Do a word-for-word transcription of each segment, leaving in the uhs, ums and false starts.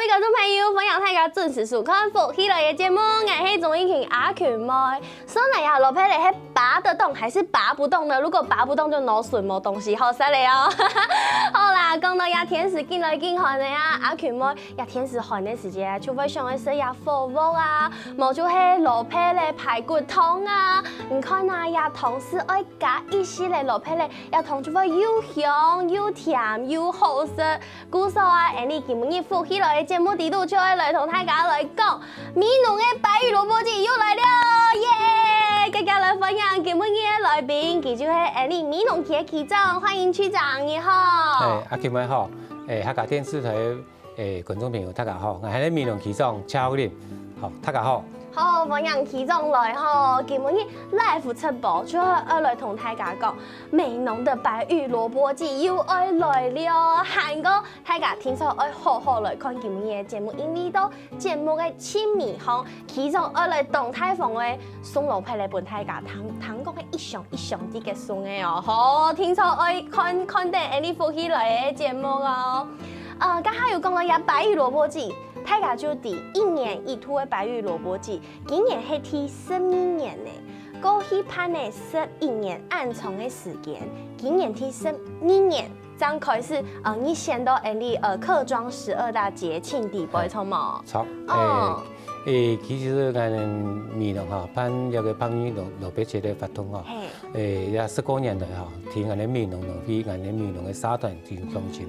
各位觀眾朋友，歡迎大家準時收看《福氣來了》節目，𠊎係鍾意婷阿群妹。雖然呀，蘿蔔仔係拔得動還是拔不動呢？如果拔不動就no損，無東西好食了哦。好啦，講到這天時緊來緊寒个啊，阿群妹，這天時寒个時節啊，就會想愛食這火鍋啊，無就係蘿蔔仔排骨湯啊。你看啊，這湯係愛加一息仔蘿蔔仔，這湯就會又香又甜又好食。 故所啊，𠊎俚今晡日福氣來了節目裡肚就愛來同大家來講，美濃个白玉蘿蔔粿又來了，耶！大家來歡迎今晡日个來賓，佢就係𠊎俚美濃區个區長，歡迎區長，你好。哎，阿群妹好，哎，客家電視台，哎，觀眾朋友大家好，𠊎係美濃區長謝厚霖，好，大家好。好，歡迎區長來吼，今晡日live直播就愛來同大家講，美濃个白玉蘿蔔粿又愛來了，還過 大家定著愛好好來看今晡日个節目，因為到節目个盡尾項，區長愛來當大方个送蘿蔔仔分大家，聽，聽講係一箱一箱直接送个哦。好，定著愛看，看等𠊎俚福氣來了个節目哦。呃，頭下有講到這白玉蘿蔔粿，大家就知一年一度个白玉蘿蔔粿，今年係第十二年呢。過去辦了十一年恁長个時間，今年第十二年 正開始，呃，入選到𠊎俚，呃，客庄十二大節慶裡背，著無？著，哦。欸，欸，其實𠊎俚美濃吼，辦這个白玉蘿，蘿蔔節个活動吼，嘿。欸，也十過年來吼，在𠊎俚美濃農會，𠊎俚美濃个社團真用心，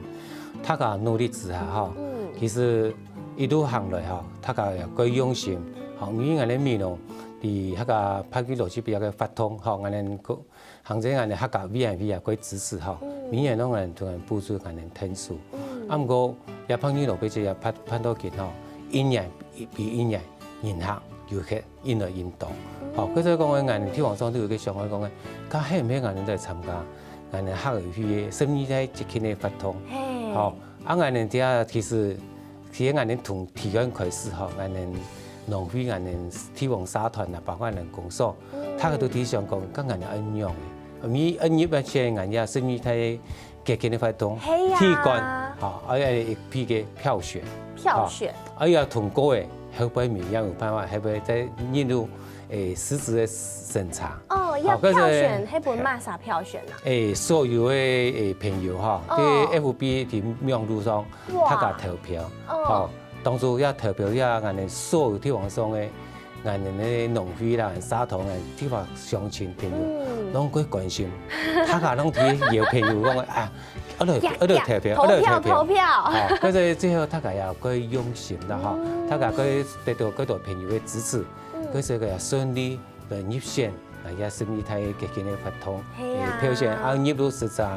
大家努力之下吼，嗯。其實一路行來吼，大家也蓋用心，吼，因為𠊎俚美濃在客家白玉蘿蔔節个活動吼，𠊎俚个 行政𠊎俚客家委員會也蓋支持吼，嗯。每年攏𠊎俚同𠊎補助𠊎俚天數。嗯。啊，毋過這白玉蘿蔔節也辦，辦到今吼，一年比一年人客遊客越來越多。嗯。吼，故所講个𠊎俚地方上都有个想法講个，該係毋係𠊎俚來參加𠊎俚客委會个十二大節慶个活動？嘿。吼，啊，𠊎俚這其實 其實𠊎俚從提案開始吼，𠊎俚農會、𠊎俚地方社團啊，包括𠊎俚公所，嗯。大家都在想講，該𠊎俚愛仰仔？因為愛入去𠊎俚十二大節慶个活動，係啊。第一關，吼，愛，愛一批个票選。票選。吼，愛愛通過个，後背面也有辦法，後背再入入 欸，實質个審查。哦，愛票選，吼，該係，係分麼儕票選啊？欸，所有个，欸，朋友吼，哦。在F B个網路上，哇。大家投票，哦。吼，當初愛投票，愛𠊎俚所有地方上个，𠊎俚个農會啦、社團个地方鄉親朋友，嗯。攏蓋關心，大家攏提有朋友講啊，愛來，愛來投票，愛來投票。投票，投票。吼，該係最後大家也蓋用心啦吼，嗯。大家蓋得到蓋多朋友个支持。 嗯。故所个順利來入選，來這十二大節慶个活動，係啊。欸，票選啊，入到十三，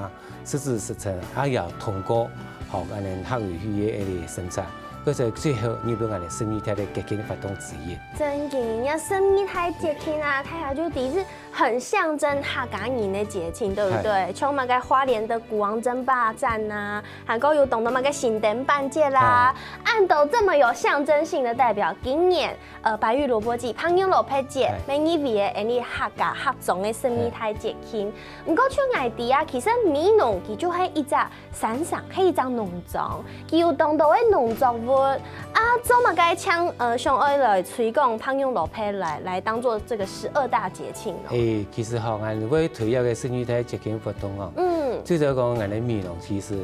實質十三，啊，也通過，吼，𠊎俚客委會个審查，故所最後入到𠊎俚十二大个節慶个活動之一。真个，這十二大節慶啊，大家就知係很象徵客家人个節慶，對不對？嗨。像麼个花蓮个古王爭霸戰啊，還過有當多麼个新燈辦節啦，嗨。恁多這麼有象徵性个代表，今年 呃，白玉蘿蔔節、白玉蘿蔔節，哎。每年為个𠊎俚客家客庄个十二大節慶。哎。毋過像𠊎知啊，其實美濃佢就係一隻山城，係一隻農莊，佢有當多个農作物啊，做麼个像，呃，想愛來推廣白玉蘿蔔來，來當做這個十二大節慶哦？欸，其實吼，𠊎會推這個十二大節慶活動哦，嗯。最主要講，𠊎俚美濃其實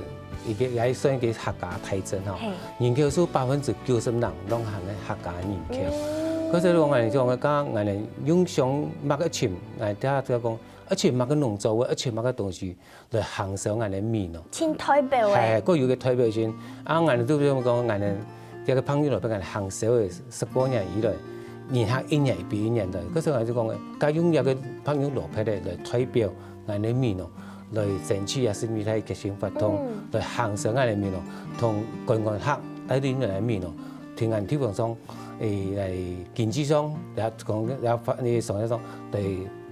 一個也算一個客家大鎮吼，嘿。人口數百分之九十六攏還係客家人口。嗯。可是講𠊎俚講，講𠊎俚用想麼个尋，𠊎大家講，愛尋麼个農作物，愛尋麼个東西來行銷𠊎俚美濃。盡代表个。係，各有個代表性。啊，𠊎俚就比如講，𠊎俚這個白玉蘿蔔𠊎俚行銷个十過年以來，人客一年比一年多。可是𠊎就講，該用這個白玉蘿蔔來代表 𠊎俚美濃來爭取這十二大節慶活動，嗯。來行銷𠊎俚美濃，同觀光客帶領來美濃，同𠊎地方上，欸，來經濟上，也講也發，欸，上來講，來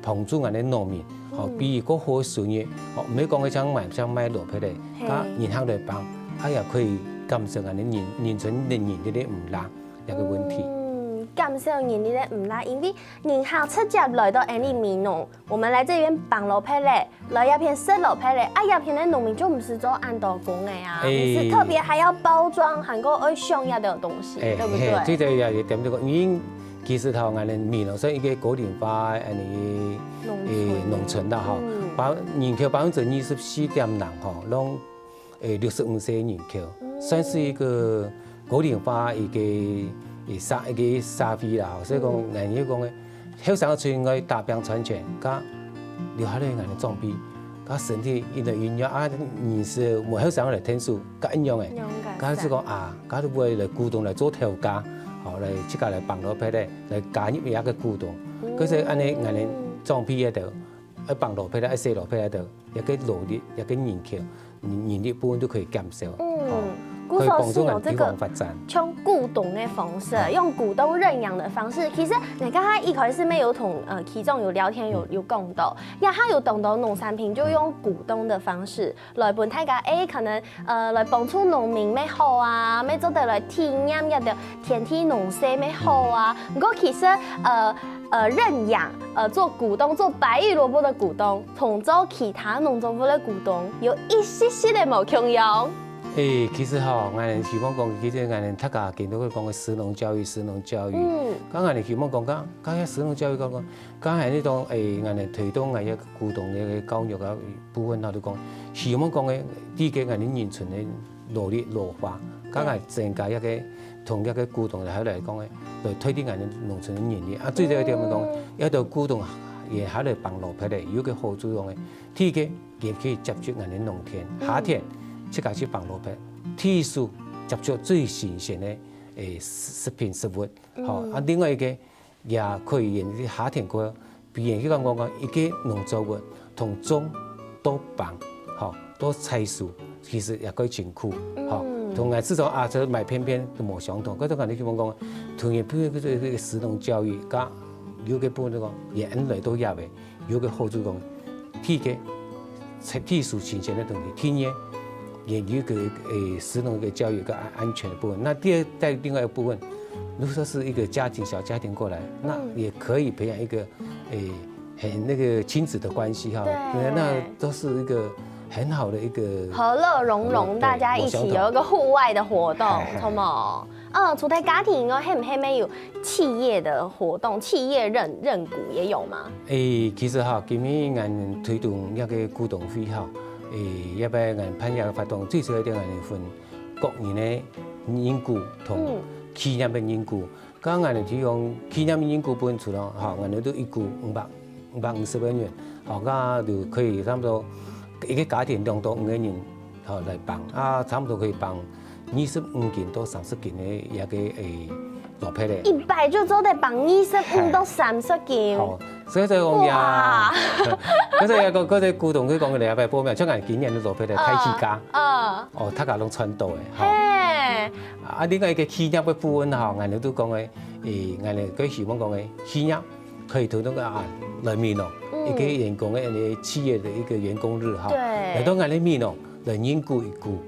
幫助𠊎俚農民，吼，嗯。比較好个收入，吼，毋係講个像賣，像賣蘿蔔个，嘿。啊，人客來幫，啊，也可以減少𠊎俚人，人村人人个个毋罅。 這個問題。嗯，減少人力个毋罅，因為人客直接來到𠊎俚美濃，我們來這邊挷蘿蔔咧，來這片食蘿蔔咧，啊這片个農民就毋使做恁多工个啊，哎。毋使特別還要包裝，還過愛想這兜東西，哎，對不對？嘿，最主要一點就講，因為其實吼，𠊎俚美濃算一個高齡化个恁樣，農村。哎，農村啦吼，嗯。百，人口百分之二十四點六吼，攏 誒，六十五歲人口，嗯。算是一個高齡化一個，誒，社，一個社會啦。所以講，嗯。𠊎俚講个，後生个出來打拚賺錢，佮留下來𠊎俚个長輩，佮身體因為因為啊，人是無後生个來𢯭手，佮恁樣个。恁樣个。佮係講啊，佮都會來股東來做頭家，吼，來自家來挷蘿蔔个，來加入這個股東。嗯。可是恁樣𠊎俚長輩个就，愛挷蘿蔔个，愛洗蘿蔔个就， 一個勞力，一個人口，人，人力部分都可以減少，嗯，吼，故所可以幫助𠊎俚地方發展。是有這個像股東的方式，嗯。用股東認養的方式。其實你剛才一開始沒有同，呃，其中有聊天有，嗯。有講到，呀，佢有當多農產品就用股東的方式來分大家，誒，可能，呃，來幫助農民乜好啊，乜做得來體驗一下田地農事乜好啊。嗯。不過其實，呃， 呃，認養，呃，做股東，做白玉蘿蔔的股東，同做其他農作物的股東，有一息息个無共樣。誒，其實吼，𠊎希望講，其實𠊎大家見到講个食農教育，食農教育，嗯。該𠊎希望講，該，該食農教育講講，該係那種，誒，𠊎推動𠊎个股東个教育个部分，佢就講，希望講个，第一個𠊎人群个勞力老化，該𠊎增加一個 同這個股東來來講个，來推動𠊎俚農村个人力。啊，最主要一點講，嗯。這兜股東也還來挷蘿蔔个，有個好處講个，第一個，也可以接觸𠊎俚農田，嗯。下田，自家去挷蘿蔔，第一手接觸最新鮮个，誒，食，食品食物。吼，嗯。啊，另外一個， 也可以用這下田過，比如講講講一個農作物，從種到挷，吼，到採收，其實也可以辛苦，吼，嗯。同𠊎自從啊，這買便便都無相同。可是𠊎希望講，同樣譬如說這個食農教育，佮有個部分講，也恩來到這位，有個好處講，第一個， 第一手新鮮个東西，第二，也有一個，誒，食農个教育个安，安全个部分。那第二，在另外一個部分，如果說是一個家庭，小家庭過來，那嗯。也可以培養一個，誒，很那個親子的關係哈。對。那都是一個很好的一個和樂融融，活動，對，大家一起有一個戶外的活動，無相同。嘿，嘿。著無？ 嗯，除了家庭以外，還有，還有沒有企業的活動，企業認，認股也有嗎？誒，其實哈，今日𠊎推動這個股東會哈，誒，這擺𠊎辦這個活動，最主要一點𠊎分個人个認股同嗯。企業个認股。剛剛𠊎提供企業个認股分出來，哈，𠊎都一股五百 五百五十個銀，吼，該就可以差不多一個家庭兩到五個人，吼，來挷，啊，差不多可以挷二十五斤到三十斤个一個，誒，蘿蔔个。一擺就做得挷二十五到三十斤。嘿。吼，所以就講呀，哇！可是該個，該個股東佢講个禮拜報名，像𠊎今年个蘿蔔个大起價，嗯，嗯。哦，大家攏賺到个，吼。嘿。啊，另外一個企業个部分吼，𠊎都講个，誒，𠊎个希望講个企業 可以推動个啊，來美濃，嗯。一個員工个，呃，企業个一個員工日哈。對。來到𠊎俚美濃，來認股一股，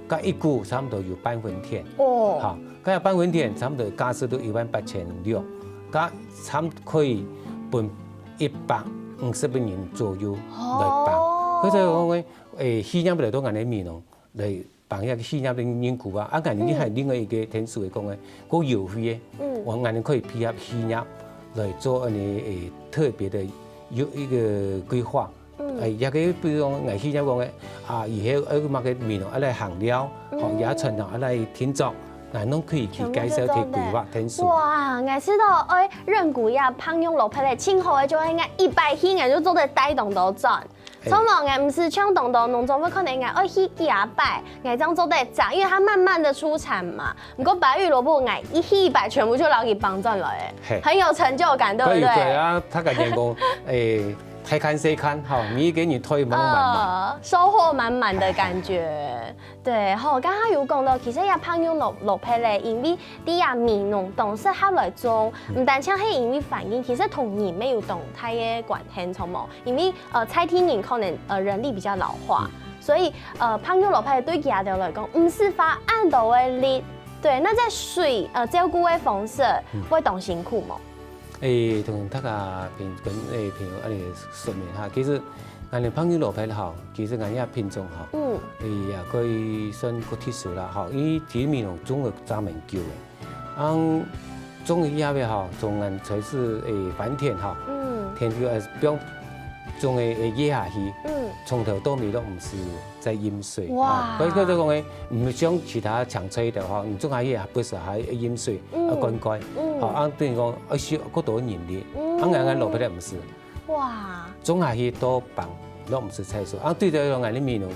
該一股差不多有半分田。哦。好，該半分田差不多價值都一萬八千六，該差不多可以分一百五十個人左右來挷。哦。所以講个，誒，企業來到𠊎俚美濃， 來挷這個企業个認股啊，啊，𠊎俚還有另外一個天使會講个，嗯。較優惠个，嗯。𠊎俚可以配合企業來做恁樣，誒，特別个有一個規劃。嗯。誒，也可以比如講，𠊎企業講个，啊，以後愛麼个美濃愛來行了，嗯。吼，也傳統愛來定著，𠊎攏可以去介紹去規劃天使。哇，𠊎知道，哎，認股呀，朋友老婆嘞，盡好个，就應該一擺去，𠊎就做得帶動到賺。 著無，𠊎毋使像當多農作物可能𠊎愛去幾下擺，𠊎正做得摘，因為佢慢慢个出產嘛。毋過白玉蘿蔔，𠊎一去一擺全部就摎佢挷轉來，嘿。很有成就感，對不對？可以，對啊，大家講，誒，大看細看，吼，每一個人都有滿滿嘛。呃，收穫滿滿的感覺。 對，吼，剛剛有講到，其實這朋友老，老婆嘞，因為在這美濃當適合來種，嗯。毋單淨係因為環境，其實同人乜有當大个關係，著無？因為，呃，在地人可能，呃，人力比較老化，嗯。所以，呃，朋友老婆對佢兜來講，毋使花恁多个力，對，那在水呃照顧的方式會當辛苦無？誒，同大家朋跟誒朋友恁樣說明哈，其實𠊎等白肉蘿蔔吼，其實𠊎等這品種吼，嗯，誒也可以算較特殊啦吼，因為在美濃種个真蠻久个，啊種个葉仔吼，從𠊎等開始誒翻田吼，嗯，田就誒放種个誒葉下去，嗯，從頭到尾都毋使 在飲水。哇，所以就講誒，毋像其他青菜个吼，你種下去也毋使還愛飲水，嗯，愛灌溉，嗯，吼，啊等於講愛需要較多人力，嗯，啊𠊎等蘿蔔仔毋使，哇，種下去到放，都毋使採收，啊對這種𠊎等美濃，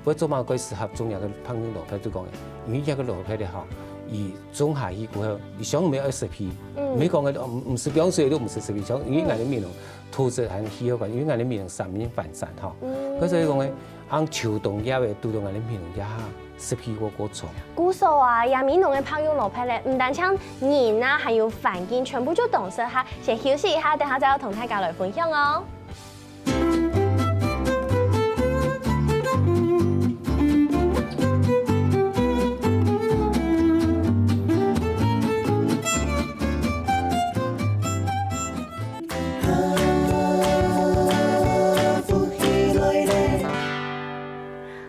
會做麼个適合種這个白肉蘿蔔，就講誒，因為這个蘿蔔仔吼，佢種下去過後，佢想毋愛濕氣，嗯，毋係講誒，毋毋使放水都毋使濕氣，像因為𠊎等美濃土質還係好个，因為𠊎等美濃山林環山吼，嗯，所以講誒。 恁秋冬葉仔堵到𠊎等美濃這下濕氣過過重。故所啊，這美濃个白肉蘿蔔仔，毋單淨人啊，還有環境，全部就當適合。先休息一下，等下再來同大家來分享哦。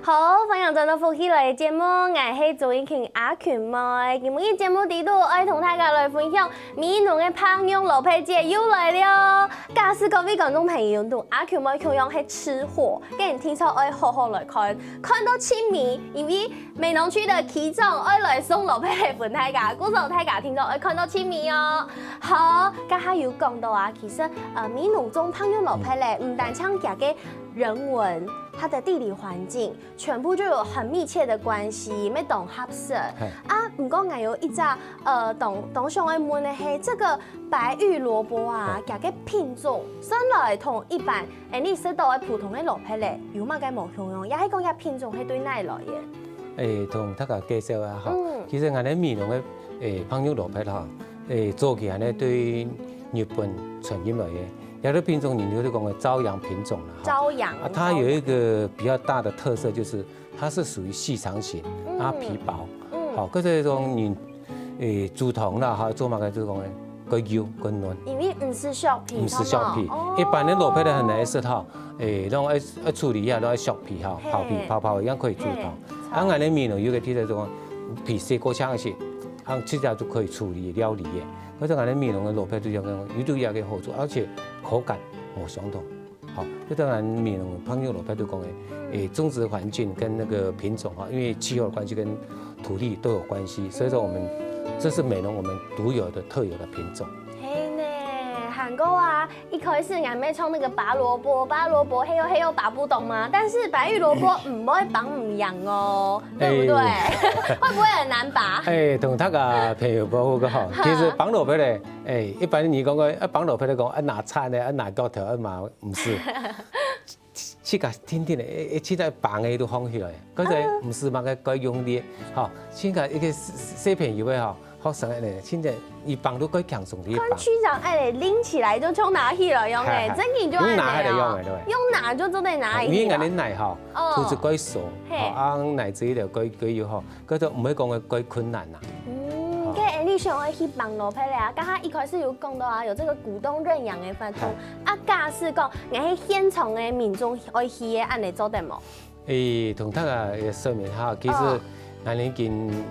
好，歡迎轉到福氣來个節目，𠊎係朱一琴阿琴妹。今晡日節目裡肚愛同大家來分享美濃个白肉蘿蔔節又來了。假使各位觀眾朋友同阿琴妹共樣係吃貨，該你定著愛好好來看，看到盡尾，因為 美濃區个區長愛來送蘿蔔仔分大家，故所大家定著愛看到盡尾哦。好，頭下有講著啊，其實呃，美濃種白肉蘿蔔仔，毋單淨佢个人文，它的地理環境，全部就有很密切的關係，乜當合適。係。啊毋過𠊎有一隻呃，當當想愛問个係，這个白玉蘿蔔啊，佢个品種算來同一般 𠊎等食著个普通个蘿蔔仔，有麼个無共樣？也係講這品種係對哪來个？誒，同大家介紹啊吼，嗯，其實𠊎等美濃个誒白肉蘿蔔吼，誒早期恁樣對日本傳入來个，這个品種人就係講个朝陽品種啦吼。朝陽，啊，它有一個比較大的特色，就是它是屬於細長型，嗯，啊皮薄，嗯，好，可是講你 誒，煮湯啦，吼，做麼个就講誒，較幼較嫩。因為毋使削皮，毋使削皮。哦。一般个蘿蔔仔很難食吼，誒，攏愛愛處理啊，攏愛削皮吼，嘿，刨皮，刨刨，這樣可以煮湯。嘿。啊，𠊎等美濃有个特色就講，皮洗過淨个時，啊，直接就可以處理料理个。可是𠊎等美濃个蘿蔔就像講，有這樣个好處，而且口感無相同。 好，這當然美濃白肉蘿蔔就講誒，誒，種植環境跟那個品種哈，因為氣候的關係跟土地都有關係，所以說我們這是美濃我們獨有的特有的品種。係呢，還過啊，一開始𠊎乜唱那個拔蘿蔔，拔蘿蔔，嘿喲嘿喲拔不動嘛，但是白玉蘿蔔毋會拔毋贏哦，對不對？誒。會不會很難拔？誒，同大家朋友報告个哈，其實拔蘿蔔咧，誒，一般你講个，啊，拔蘿蔔咧講，啊，拿鏟咧，啊，拿鉸頭，啊，嘛 毋使。自家定定个，一直在放个都放起來，可是毋使麼个該用力，吼，自家一個小小朋友个吼，學生个呢，真正一放都該輕鬆个一放。看區長哎，拎起來就就拿起來用哎，係，係，真个就用拿起來用个，對。用拿就做得拿起來。因為𠊎等泥吼，哦，土質該鬆，嘿，吼，啊，泥質个該該有吼， 該就毋會講个該困難啦。嗯，好。該恁樣想愛去拔蘿蔔咧啊，剛剛一開始有講到啊，有這個股東認養个活動，係，啊，假使講，𠊎係現場个民眾愛去个，恁樣做得無？誒，同大家也說明下，其實，哦，𠊎等今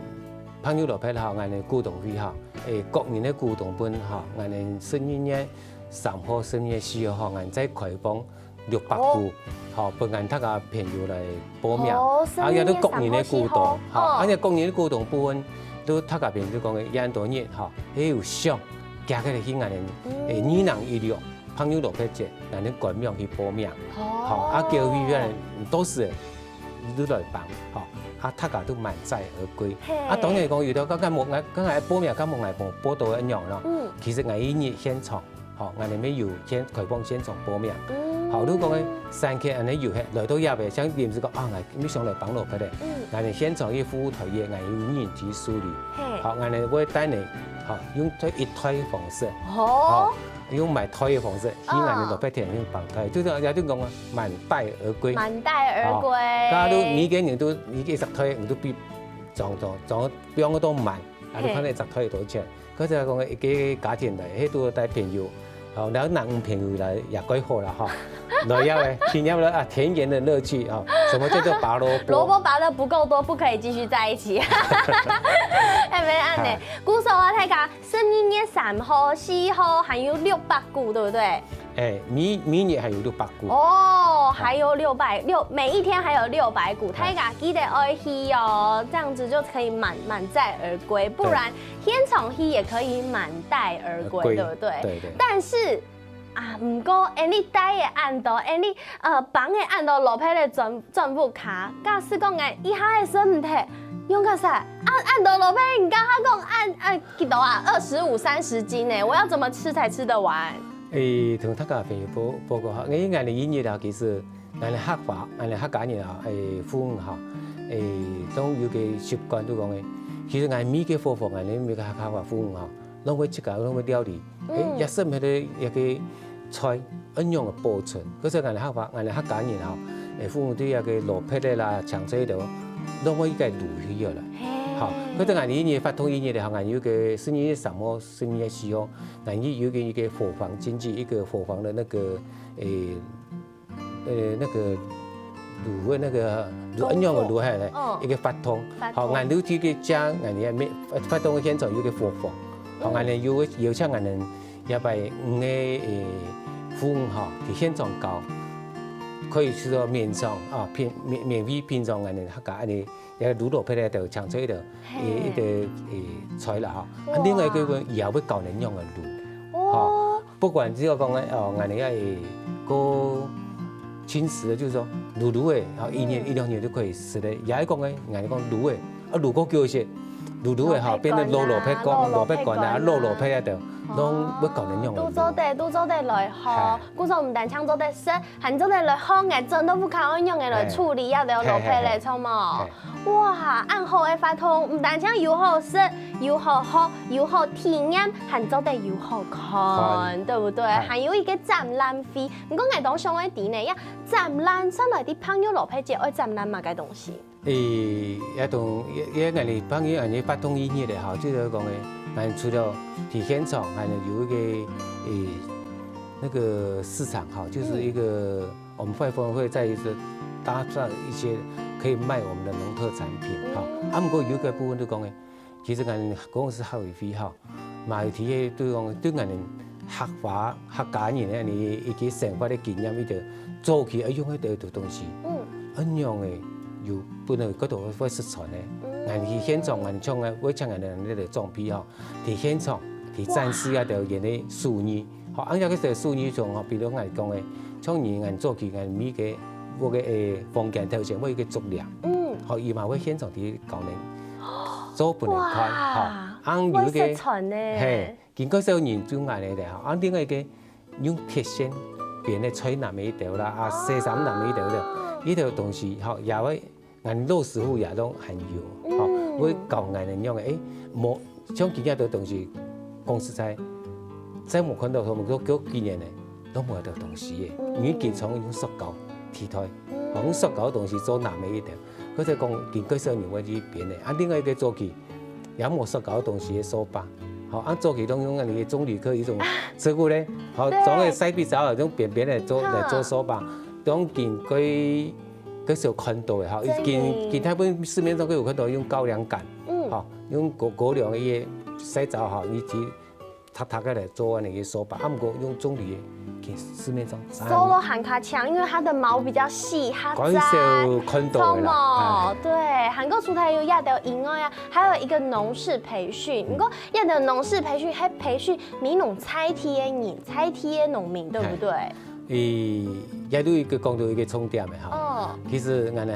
白玉蘿蔔吼，𠊎等股東會吼，誒，各人个股東分吼，𠊎等十二月三號、十二月四號吼，𠊎等再開放 六百股，哦，吼，分𠊎大家朋友來報名。哦，啊，也都各人个股東，吼，哦，啊，也各人个股東部分，都大家朋友就講个，也很多人，吼，還有想，加起來去𠊎等，嗯，誒，二零一六，白玉蘿蔔節，𠊎等官網去報名，哦，吼，啊，叫佢等到時，你都來報，吼，啊，大家都滿載而歸。嘿，啊，當然講，有兜講，敢無，𠊎，敢𠊎報名，敢無𠊎無報到个樣咯？嗯，其實𠊎一日現場 吼，𠊎等乜有現，開放現場報名。嗯，吼，如果講个三天恁樣有限，來到這位，像臨時講，啊，𠊎，你想來白蘿蔔个，嗯，𠊎等現場个服務台个，𠊎有人去處理。嘿，吼，𠊎等會帶你，吼，用這一袋个方式，哦，吼，用買袋个方式，去𠊎等蘿蔔田用放袋，就係也就講啊，滿袋而歸。滿袋而歸。吼，假如每個人都，每個一袋，你都比裝裝裝，不用到滿。啊，你看那一隻菜多少錢？可是講一個家庭來，係都帶朋友，哦，然後男女朋友來也蓋好啦哈。來要欸，體驗了啊，田園的樂趣啊，什麼叫做拔蘿蔔？蘿蔔拔得不夠多，不可以繼續在一起。還沒按呢，故所啊，大家十二月三號、四號還有六百股，對不對？哎，每每日還有六百股。哦，還有六百六，每一天還有六百股，大家記得愛去哦，這樣子就可以滿滿載而歸，不然現場去也可以滿載而歸，對不對？對對。但是啊，毋過，恁呢帶个恁多，恁呢呃，幫个恁多蘿蔔个轉轉屋下，假使講𠊎一下仔食毋忒，仰結煞？啊，恁多蘿蔔，你剛剛講恁恁幾多啊？二十五、三十斤呢，我要怎麼吃才吃得完？誒，同大家朋友報報告哈，因為𠊎等一日啊，其實𠊎等客話，𠊎等客家人啊，誒，婦女哈，誒，都有個習慣，就講誒，其實𠊎每個伙房，𠊎等每個客話婦女哈，都會自家都會料理，誒，也係毋係一個菜，恁樣个保存。可是𠊎等客話，𠊎等客家人哈，誒，婦女對這個蘿蔔个啦、青菜个，都會一個滷起來。好，可是𠊎等一日發動一日个哈，𠊎有個十二月三號、十二月四號，𠊎有一個一個伙房經濟，一個伙房的那個，誒， 呃，那個滷个那個滷，恁樣个滷下來，一個發通。好，𠊎滷起个醬，𠊎也沒發通个現場有個伙房。好，𠊎呢有邀請𠊎呢一百五个誒婦女哈，去現場教，可以說免上啊，免免免費品嚐𠊎呢客家恁呢，也滷蘿蔔个，就青菜个，一個誒菜啦哈。啊，另外一個也會教人樣个滷，哈。 不管只要講誒，哦，𠊎等愛過輕食个，就是說滷滷个，哦，一年一兩年就可以食个。也係講誒，𠊎等講滷个，啊，滷過久一些，滷滷个哈，變成滷蘿蔔乾、蘿蔔乾啊、滷蘿蔔啊等，攏會教人樣个滷。都做得，都做得來吼。故所毋單淨做得食，還做得來學，𠊎真都不看愛用个來處理啊，等蘿蔔嘞，著無？ 哇，恁好个活動，毋單淨有好食、有好學、有好體驗，還做得有好看，對不對？還有一個展覽費。毋過𠊎當想愛知呢，呀，展覽上來的朋友老朋友愛展覽麼个東西？誒，也同也也𠊎等朋友恁呢活動意義个哈，就是講誒，𠊎除了在現場，還有一個誒那個市場哈，就是一個 我們會不會在一些搭上一些可以賣我們的農特產品哈？啊，毋過有一個部分就講誒，其實𠊎等公司客委會哈，嘛有提議，就講對𠊎等客話、客家人个呢，以及生活个經驗，一條早期愛用个一條東西，恁樣誒，有本來該度會失傳个。𠊎等去現場，𠊎等唱个，會唱𠊎等个那個裝備哈，在現場，在展示啊，就演个手藝。 好，恁樣个手藝上吼，比如𠊎講个，像人𠊎早期𠊎每個屋个誒房間頭前會一個竹簾，嗯，好，佢嘛會現場在教人做分人看，好，啊有一個，會失傳呢。嘿，經過少年就恁呢咧，吼，啊另外一個用鐵線編个菜籃个一條啦，啊洗衫籃个一條了，一條東西，好，也會 𠊎老師傅也都還有，吼，會教𠊎等樣个，誒，無像今日个東西，講實在，再無看到，他們都幾年了，都無得東西个，因為經常用塑膠替代，吼，用塑膠个東西做籃个一條，或者講經過少年會去編个。啊，另外一個早期，也無塑膠个東西个掃把，吼，啊，早期都用恁呢个棕櫚科一種植物咧，吼，裝个曬被仔啊，用扁扁个做來做掃把，當經過 該時候看到个哈，真的。今今大部分市面上都有看到用高粱稈，嗯，吼，用高高粱个一個曬燥哈，以及它大概來做恁呢个掃把，啊，毋過用棕櫚个，其實市面上做到還較強，因為它的毛比較細，它該時候看到个啦，著無？哎。對，還過除了有這兜以外啊，還有一個農事培訓，毋過這兜農事培訓還培訓美濃在地个人，在地个農民，對不對？ 誒，也有一個講到一個重點个哈。哦。其實𠊎等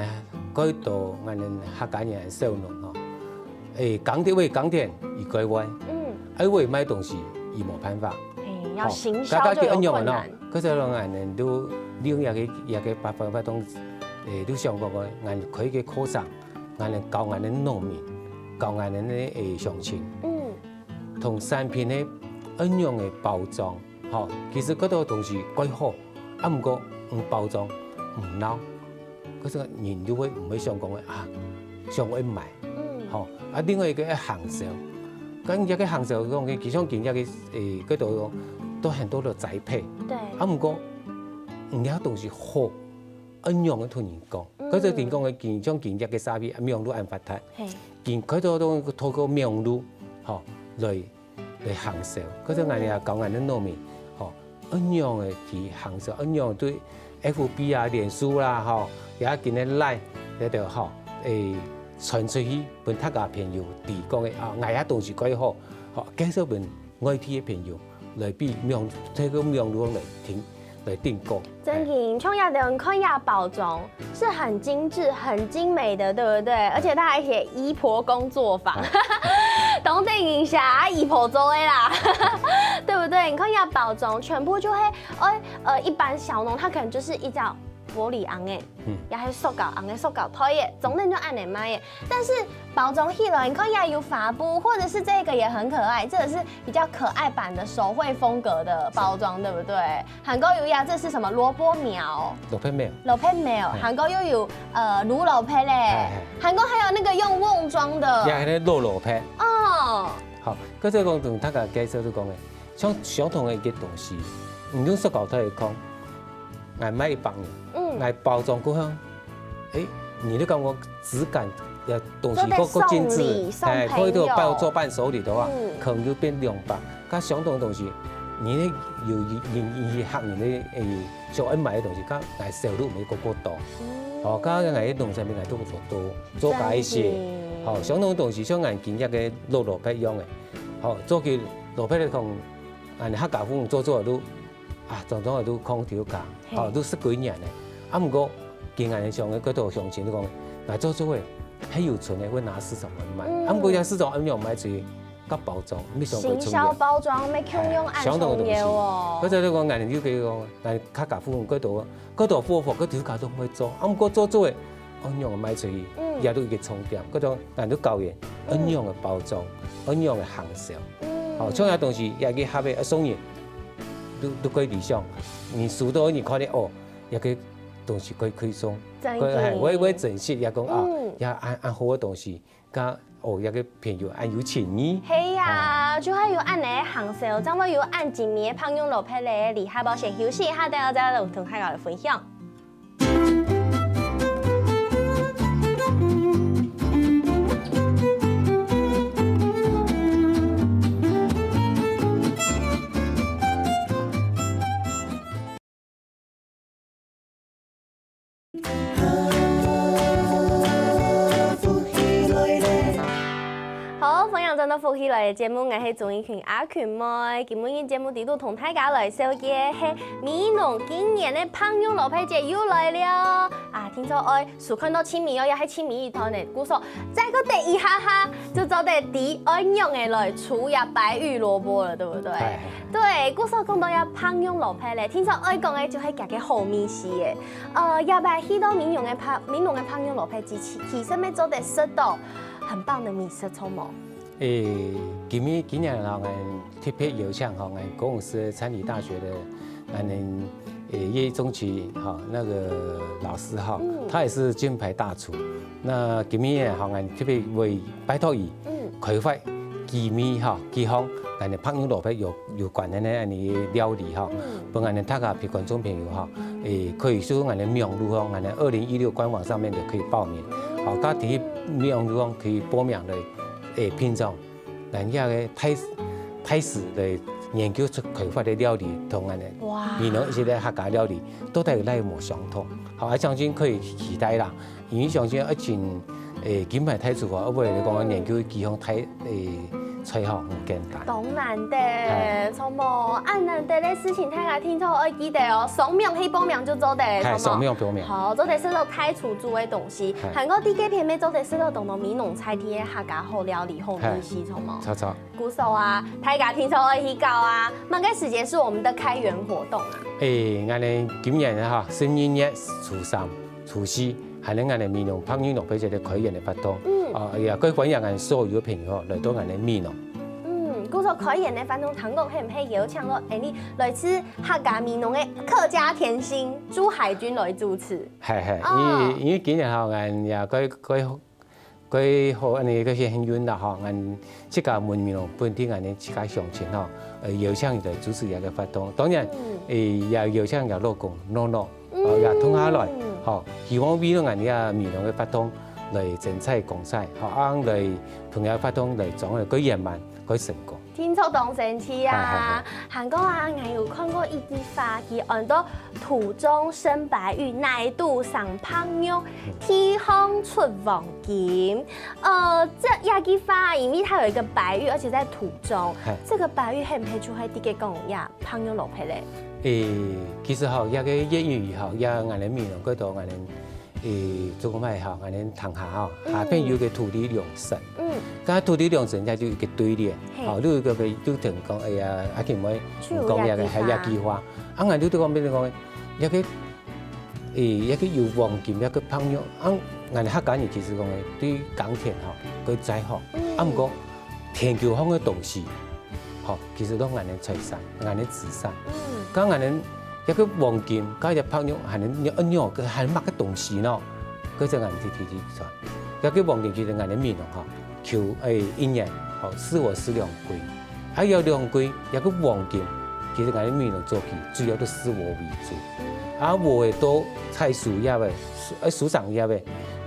蓋多𠊎等客家人个少農吼，誒，耕田為耕田而改彎，嗯，愛為賣東西而無辦法。誒，要行銷就有困難。吼，該該就恁樣咯，可是講𠊎等都利用這個這個辦法，辦法，誒，都想講講，𠊎等開個課程，𠊎等教𠊎等農民，教𠊎等个誒鄉親，嗯，同產品个恁樣个包裝。 吼，其實該兜東西蓋好，啊，毋過毋包裝，毋鬧，可是人就會毋會想講啊，想愛買，嗯，吼，啊，另外一個愛行銷，但這个行銷講个，佢像今日个，誒，个都有，都很多个栽培。對。啊，毋過，你這東西好，愛仰般同人講？嗯。可是人講个，今，像今日个社會，網路恁發達，嘿。今，佢都，都透過網路，吼，來，來行銷。可是𠊎兜也教𠊎兜農民，吼， 仰般个去行銷，仰般對F B啊、臉書啦，吼，也緊个Line，這兜吼，誒，傳出去，分大家朋友知講个啊，𠊎這東西蓋好，吼，介紹分外地个朋友來比網，透過網路來聽，來訂購。真个，像這兜，你看這包裝， 是很精緻、很精美的，對不對？而且它還寫姨婆工作坊，當然一定係姨婆做个啦，對不對？你看這包裝全部就會，呃，呃，一般小農他可能就是一隻玻璃甕仔，嗯。也係塑膠甕仔、塑膠袋仔，總之就恁仔賣个。但是包裝起來，你看這有帆布，或者是這個也很可愛，這個是比較可愛版的手繪風格的包裝，對不對？ 還過有呀，這是什麼？蘿蔔苗。蘿蔔苗。蘿蔔苗，嗯。還過又有，呃，滷蘿蔔嘞。哎，哎。還過還有那個用甕裝的。也還有滷蘿蔔。哦。好，剛才講同大家介紹就講个，像相同个一個東西，你用塑膠袋來講，𠊎買一百年，嗯。𠊎包裝過後， 誒，你就感覺質感，呃，東西夠，夠精緻，做得送禮，送朋友。哎，可以做伴，做伴手禮个話，嗯。可能就變兩百。該相同个東西，你呢有，有，有，有客人个，誒，想愛買个東西，該來銷路會過，過多。嗯。哦，該𠊎个農產品來做，做，做加一些。真的。哦，相同个東西，像𠊎今日个滷蘿蔔一樣个，哦，做个蘿蔔个講，啊，客家婦女做做个都 啊，常常都空頭價，嘿。吼，都十幾年了。啊，毋過，今年上个，佢都鄉親都講，來做做个，還有存个，會拿市場來賣。嗯。啊，毋過，這市場還沒有賣出去，該包裝，沒想過行銷包裝，沒共樣哎，相同个東西。恁重要哦。或者你講，𠊎就可以講，來，客家婦女，佢都，佢都富富，佢頭家都會做。啊，毋過做做个，哦，仰般賣出去，嗯。也都一個重點。佢講，𠊎都教人，嗯。仰般个包裝，仰般个行銷。嗯。哦，像這東西，也去合个，啊，送人。 都，都可以理想。你收到你看到哦，這個東西可以，可以送，真个。可以，哎，我也，我也珍惜，也講啊，嗯。也恁，恁好个東西，佮哦，這個朋友恁有情義。係啊，哎。就會有恁仔个行銷，正會有恁精美个白玉蘿蔔个禮盒。先休息一下，等下再來同大家來分享。 好，歡迎轉到福氣來了節目，𠊎係鍾怡群阿群妹。今晡日節目裡肚同大家來紹介个係美濃今年个白玉蘿蔔節又來了。啊，聽說愛 收看到盡尾哦，也係盡尾一段呢。故所再過等一下下，就做得知愛仰仔來處理白玉蘿蔔了，對不對？哎，哎，哎。對，故所講到這白玉蘿蔔咧，聽說愛講个就係佢个好味緒个。呃，這擺去到美濃个白，美濃个白玉蘿蔔節，其，其實乜做得食到很棒个美食，著無？ 誒，今年，今年吼，𠊎特別邀請吼，𠊎高雄市餐旅大學的，𠊎，誒，葉中奇哈，那個老師哈，嗯。他也是金牌大廚。那今年吼，𠊎特別會拜託佢，嗯。開發幾味哈，幾項，𠊎白玉蘿蔔有，有關的呢，恁仔料理哈，嗯。分𠊎兜大家觀眾朋友哈，誒，可以上𠊎兜網路吼，𠊎兜二零一六官網上面就可以報名。好，大家在網路上可以報名的，誒，品嘗。 𠊎這个大，大師來研究出開發个料理，同𠊎兜哇。美濃一些个客家料理，到底有哪無相同？好，𠊎相信可以期待啦。因為相信愛請，誒，金牌大廚啊，會來講研究幾項大，誒，菜吼，毋簡單。當難得，哎。著無？恁難得个事情，大家聽眾愛記得哦，上網去報名就做得，哎，著無？上網報名。好，做得食到大廚煮个東西，哎。還過在該片乜做得食到當多美濃在地个客家好料理、好美食，哎。著無？著著。 故所啊，大家聽說愛去搞啊，麼个時間是我們的開園活動啊？誒，𠊎兜今年哈，十二月初三、初四，還有𠊎兜美濃白玉蘿蔔節个開園个活動。嗯。啊，也各位歡迎𠊎所有个朋友來到𠊎兜美濃。嗯，故所開園个活動，聽講係毋係邀請到，誒，你來自客家美濃个客家甜心朱海軍來主持？係係，哦。因為，因為今年哈，𠊎也該，該佢好恁呢，佢係幸運啦吼，恁自家問美濃本地恁呢自家鄉親吼，呃，邀請佢來主持這個活動。當然，誒，也邀請佢老公諾諾，哦，也同下來，吼，希望為了恁呢美濃个活動來增彩光彩，吼，恁來同這活動來裝个較圓滿、較成功。 聽著當生趣啊！還過啊，𠊎有看過一句話，佢安到「土中生白玉，泥肚生白玉，地項出黃金」。呃，這，這句話，因為它有一個白玉，而且在土中，這個白玉係毋係就係直接講這白玉落忒咧？誒，其實吼，這個諺語吼，這𠊎等美濃過到𠊎等 誒，做个麼个吼，𠊎等聽下吼，下片有個土地良心，嗯，該土地良心，佢就一個對聯，吼，你有個就等於講，哎呀，阿金妹，你講這個還有這句話，啊，𠊎就對講，變成講，這個，誒，這個有黃金，這個白玉，啊，𠊎等客家人其實講，對耕田吼，佢在行，啊，毋過田球項个東西， 吼，其實都𠊎等財產，𠊎等資產。嗯，該𠊎等這個黃金，該隻白玉，還能仰仰，還麼个東西呢？該隻𠊎等提提提出來。這個黃金其實𠊎等美濃吼，求，誒，一年，吼，使我使兩季。啊，有兩季，這個黃金，其實𠊎等美濃早期主要都使禾為主。啊，禾个到採收業个，收，誒，收成業个，背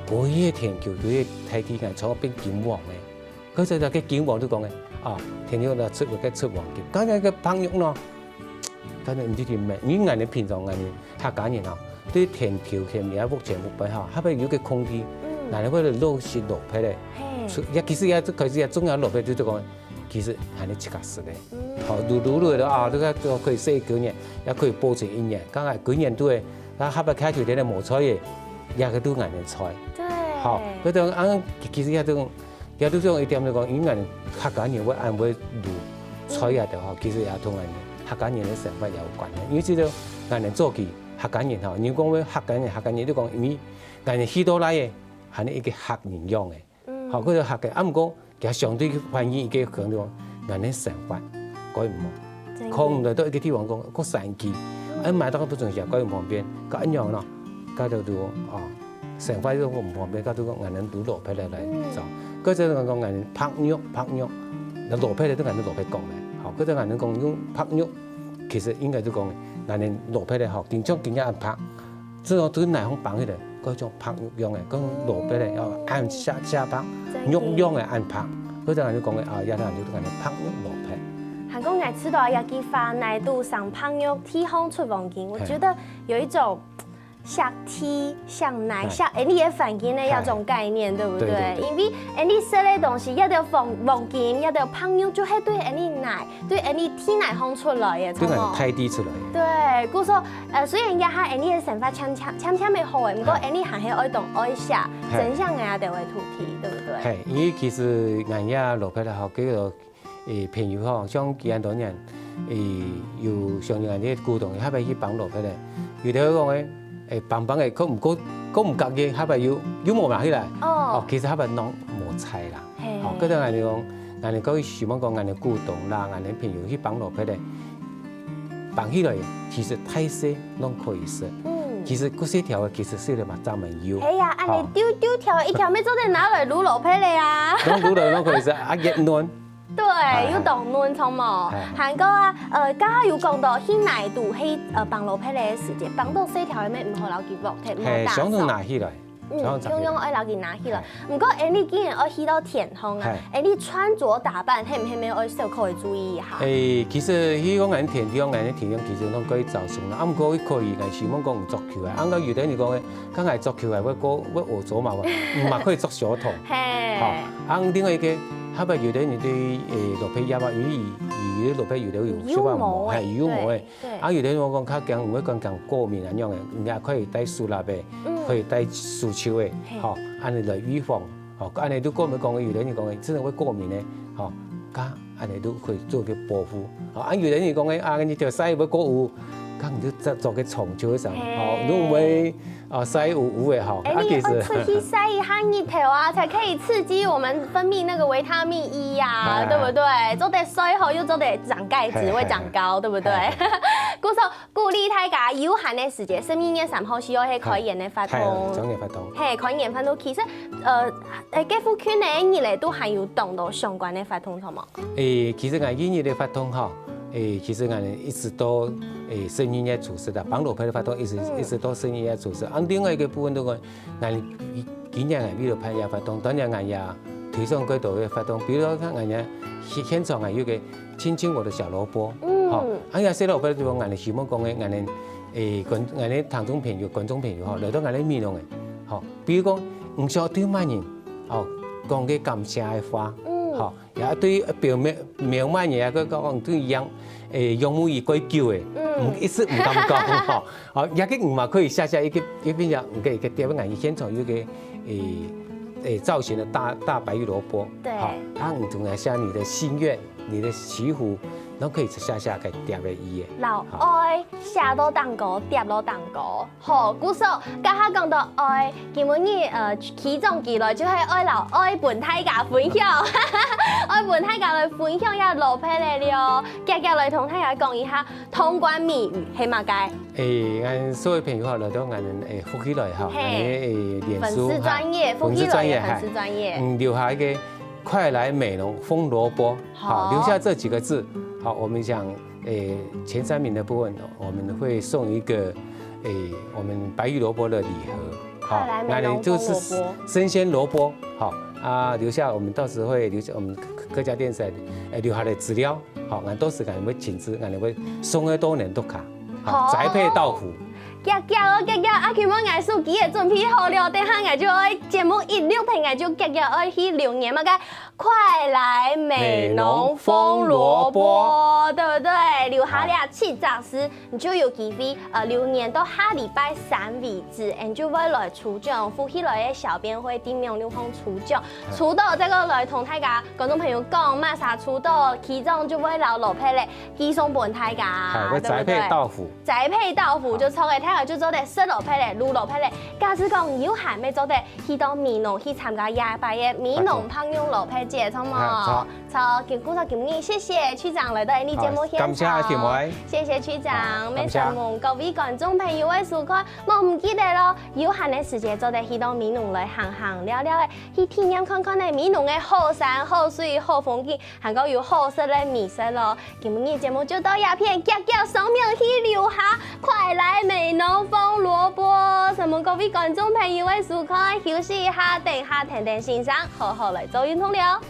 个田球，背个大地，𠊎全部變金黃个。 該時節个金黃就講个，啊，田球呢出，該出黃金，該个个白玉呢，該个毋知點咩，因為𠊎等平常𠊎等客家人吼，對田球田野屋前屋背吼，下背有個空地，𠊎等會落實落忒个，出，也其實也開始也種下落忒，就係講，其實還係自家食个，吼，滷滷滷个啊，這個就可以食一個月，也可以保存一年，剛才幾年都會，啊下背開球田个無菜个，也个都𠊎等菜，對，吼，該種啊，其實也種 也就像一點就講，因為客家人會恁會滷菜啊，對吼，其實也同𠊎等客家人个生活也有關係。因為這個𠊎等早期客家人吼，人講會客家人，客家人就講，因為𠊎等許多來个，還係一個客人樣个，吼，佢就客家，啊，毋過佢相對反映一個可能就講，𠊎等生活過毋好，可能來到一個地方講，過山區，哎，買到不准下，過毋方便，該恁樣咯，該就就哦。 生活都毋方便，該就講𠊎等滷落忒个來做。該就講講𠊎等白玉，白玉，該落忒个都𠊎等落忒講个，吼，該就𠊎等講用白玉，其實應該就講𠊎等落忒个吼，定像今日恁白，這種都哪項放起來，該種白玉樣个，講落忒个，哦，恁下下白，玉樣个恁白，該就𠊎等講个啊，也就𠊎等白玉落忒。還講𠊎知道一句話，泥肚生白玉，地項出黃金，我覺得有一種 惜地、惜泥、惜恁呢个環境个一種概念，對不對？對對對。因為恁呢食个東西，一條黃黃金，一條白玉，就係對恁呢泥，對恁呢地泥項出來个，對，著無？大地出來个。對，故所，呃，雖然這下恁呢个生活漸漸漸漸會好个，毋過恁呢還係愛當愛惜、珍惜𠊎等个土地，對不對？係，因為其實𠊎也落忒了吼，叫做 誒，朋友吼，像佢恁多人，誒，有像人个古董，下背去放落忒个。有兜講誒，誒，放放个，佢毋過，佢毋合意，下背又又無買起來。哦，其實下背攏無彩啦。係，哦，該兜𠊎等講，𠊎等講希望講𠊎等古董啦，𠊎等朋友去放落忒个，放起來，其實大細攏可以食。嗯，其實該細條个，其實細條嘛，專門有。係啊，恁呢丟丟條，一條乜做得拿來滷落忒个啊。攏滷落攏可以食，啊，越嫩。 對，又當嫩，著無？還過啊，呃，剛剛有講到去泥肚，去呃放落忒个時節，放到細條个乜毋好摎佢㧾忒，毋好打掃。係，相同拿起來，嗯，相同愛摎佢拿起來。毋過恁呢既然愛去到田項啊，恁呢穿著打扮，係毋係乜愛小可个注意一下？誒，其實去講𠊎田地方，𠊎田地方其實攏可以照常啦。啊，毋過可以，𠊎希望講有足球个。啊，有兜人講个， 剛才足球个，會過會學做嘛，毋嘛可以著小童。係，吼，啊，另外一個，下背有兜人對誒落忒業啊，因為佢佢落忒有兜有有毛个，係有毛个。對，啊，有兜人講較驚，毋會講驚過敏恁樣个，人家可以戴手套个，可以戴手套个，吼，恁呢來預防，吼，恁呢都過敏講，有兜人講真的會過敏个，吼，該恁呢都可以做個保護。吼，啊，有兜人講个啊，你條衫會過污，當然就做做个長久个生活，吼，嘿。你毋會，啊，曬烏烏个吼，哎，啊，其實你要出去曬一下日頭啊，才可以刺激我們分泌那個維他命E呀，哎。對不對？做得睡好，又做得長鈣質，哎，會長高，哎，對不對？哎，哎。故所鼓勵大家有閒个時節，十二月三號係愛去開園个活動。哎，開園个活動。嘿，開園活動，其實，呃，誒，該附近呢，你咧都還有當多相關个活動，好無？ 誒，其實𠊎一日个活動吼，誒，其實𠊎一直到，誒，十二月初十啦，幫老伯个活動一直，嗯。一直到十二月初十。啊，另外一個部分，如果𠊎今年𠊎為了辦這活動，當然𠊎也推上更多个活動，比如講𠊎也現，現場還有個親親我的小蘿蔔，嗯。吼，啊，也細蘿蔔个地方，𠊎希望講个，𠊎，誒，觀，𠊎聽眾朋友、觀眾朋友吼，來到𠊎美濃个，吼，比如講，毋曉得對麼人，吼，講个感謝个話，嗯。吼， 也對表面，表面也个講對仰，誒，仰慕已久个，嗯。毋，一直毋敢講吼。好，也个你嘛可以寫寫一個，一個，一個貼，𠊎現場有個，誒，誒，造型的大，大白玉蘿蔔，對。好，啊，你總要寫你的心願、你的祈福，都可以寫寫个貼个意義。老好。愛寫到當高，貼到當高。 好，故所，這下講到愛，今晡日，呃，區長佢來就係愛摎愛分大家分享，愛分大家來分享一下蘿蔔个了。遽遽來同大家講一下通關謎語係麼个？誒，𠊎所有朋友哈，來到𠊎，誒，福氣來哈，嘿。𠊎，誒，臉書哈，粉絲專頁，福氣來个粉絲專頁。粉絲專頁，嘿。嗯，留下一個快來美濃紅蘿蔔，好，好。留下這幾個字，好，我們想 誒，前三名的部分，我們會送一個，誒，我們白玉蘿蔔的禮盒。好，快來美濃紅蘿蔔。那裡就是生鮮蘿蔔，好，啊，留下我們到時會留下我們客，客家電視台，誒，留下的資料，好，𠊎到時𠊎會親自，𠊎會送个到恁多卡，好，好。宅配到府。遽遽哦，遽遽，啊，今晡𠊎手機也準備好了，等下𠊎就愛節目一錄，𠊎就遽遽愛去留言嘛，該 快來美濃紅蘿蔔，對不對？留下這七隻字，你就有機會，呃，留言到下禮拜三為止，你就會來抽獎，福氣來个小編會在網路項抽獎，抽到這個來同大家觀眾朋友講，麼儕抽到，區長就會摎蘿蔔仔寄送分大家，哎，會宅配到府。對不對？宅配到府就著个，大家就做得食蘿蔔仔、滷蘿蔔仔。假使講有閒，乜做得 去到美濃去參加這擺个美濃白玉蘿蔔節，著無？哎，著。著，今，故所今日謝謝區長來到𠊎等節目現場。好，感謝阿kim妹。謝謝區長，好，感謝。乜承蒙各位觀眾朋友个收看，莫毋記得咯，有閒个時節做得去到美濃來行行尞尞个，去體驗看看呢美濃个好山好水好風景，還過有好食个美食咯。 今晡日節目就到這片，遽遽上網去留下，快來美濃紅蘿蔔。承蒙各位觀眾朋友个收看，休息一下，等下天天先生好好來做運動了。